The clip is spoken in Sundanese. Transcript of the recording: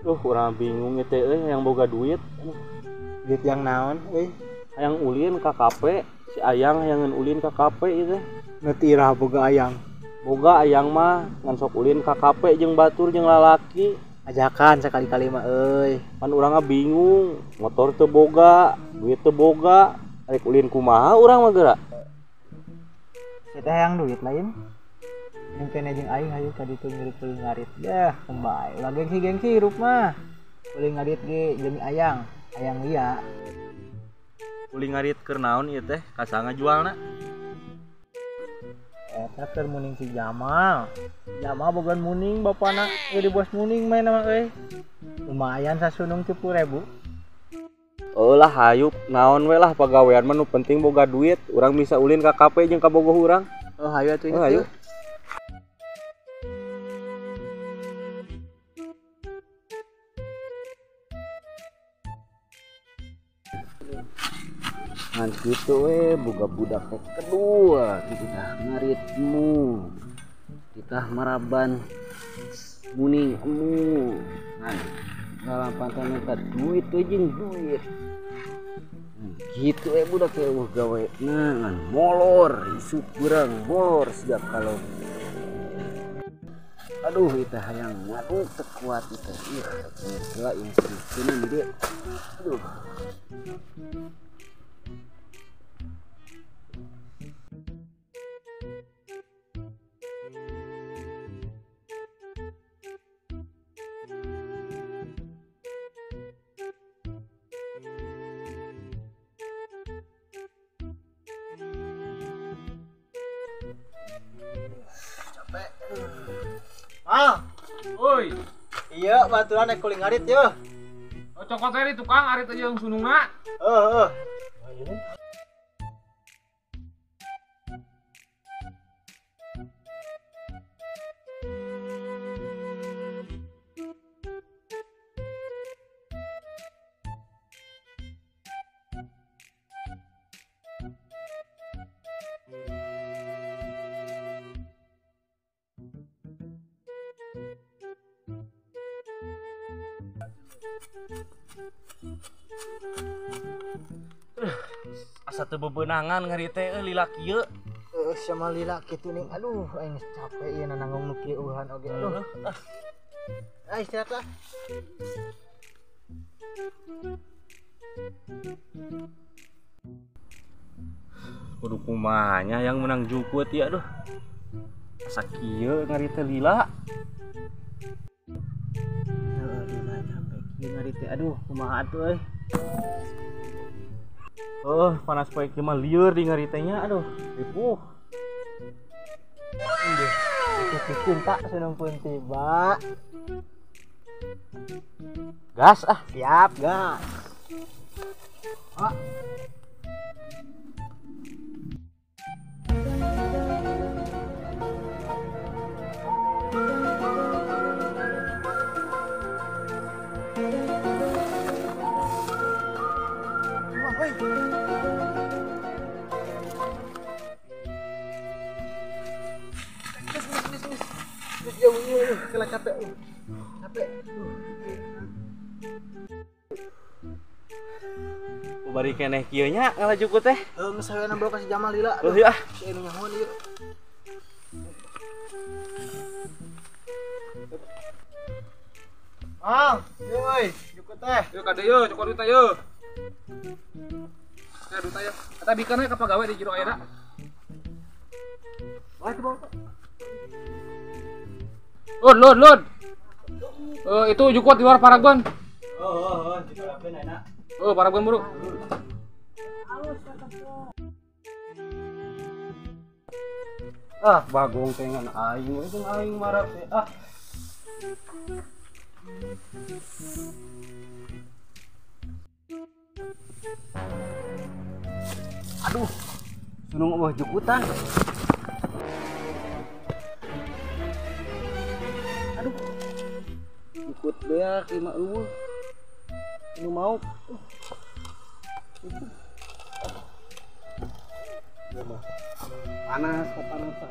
Duh, urang bingung ieu teh euy yang boga duit. Duit yang naon euy? Hayang ulin ka kafe, si Ayang hayangeun ulin ka kafe ieu teh. Nu teu iraha boga Ayang. Boga Ayang mah ngan sok ulin ka kafe jeung batur jeung lalaki. Ajakan sakali-kali mah euy. Pan urang mah bingung, motor teu boga, duit teu boga, rek ulin kumaha urang mah geura. Kita hayang duit lain. Mungkin jeung aing hayu ka ditu ngirup ulin ngarit. Dah, kembali. Ulah gengsi-gengsi hirup mah. Ulin ngarit ge demi Ayang, Ayang lia. Ulin ngarit keur naon ieu teh? Ka saha ngajualna? Eta keur muning si Jamal. Jamal bogan muning bapana, euy di bos muning main mah euy. Lumayan sasunung 10.000. Oh lah hayu naon we lah pagawean mah nu penting boga duit, urang bisa ulin ka kafe jeung ka bogoh urang. Oh hayu atuh. Oh hayu. Ngan kitu we boga budak teh kedua kitu tah ngaritmu titah maraban muning emu ngan ngalampatan minta duit we jeung duit kitu we budak teh eueuh gawe ngan molor isuk beurang molor siga kalau aduh itu hayang ngaduk teu kuat itu ih heula ieu sieun di dieu aduh. Ah, oi. Iya, baturan rek kuling ngarit yeuh. Oh, cokot teh di tukang arit jeung sunungna. Heeh, heeh. Asa teu bebenangan ngari teh euy lila kieu. Heuh, sama lila kitu nih. Aduh, aing capek ieu nanggung nu kieu eueuhan oge. Aduh. Ah, istirahat lah. Kudu kumaha nya yang menang jukut ieu aduh. Asa kieu ngari teh lila. Heuh, lila capek kieu ngari teh. Aduh, kumaha atuh euy. Oh, panas poe kieu mah lieur di ngari teh nya aduh, ripuh. Aduh, pikun tak sunung pun tiba. Gas ah, siap gas. Ah. Terus jauh ini, kena capek, capek. Bari keneh kieu nya ngalajuku teh. Heuh, geus hayang bawa ka si Jamal lila. Heuh ah. Si anu nyahoan ieu. Ah, ieu euy, jukut teh. Yeuh ka dieu yeuh, cokot duit teh yeuh. Teh duit teh. Eta bikeun we ka pagawe di jero ayeuna. Wah, itu bawa. Lud, lud, lud. Itu jukut di luar Paragon. Oh, di Paragon enak. Oh, Paragon buru. Ah, bagong tengan aing, itu aing marah teh. Ah. Aduh, sunung eueuh jukutan. Aduh, jukut beak lima eueuh. Nu mau. Panas kepanasan.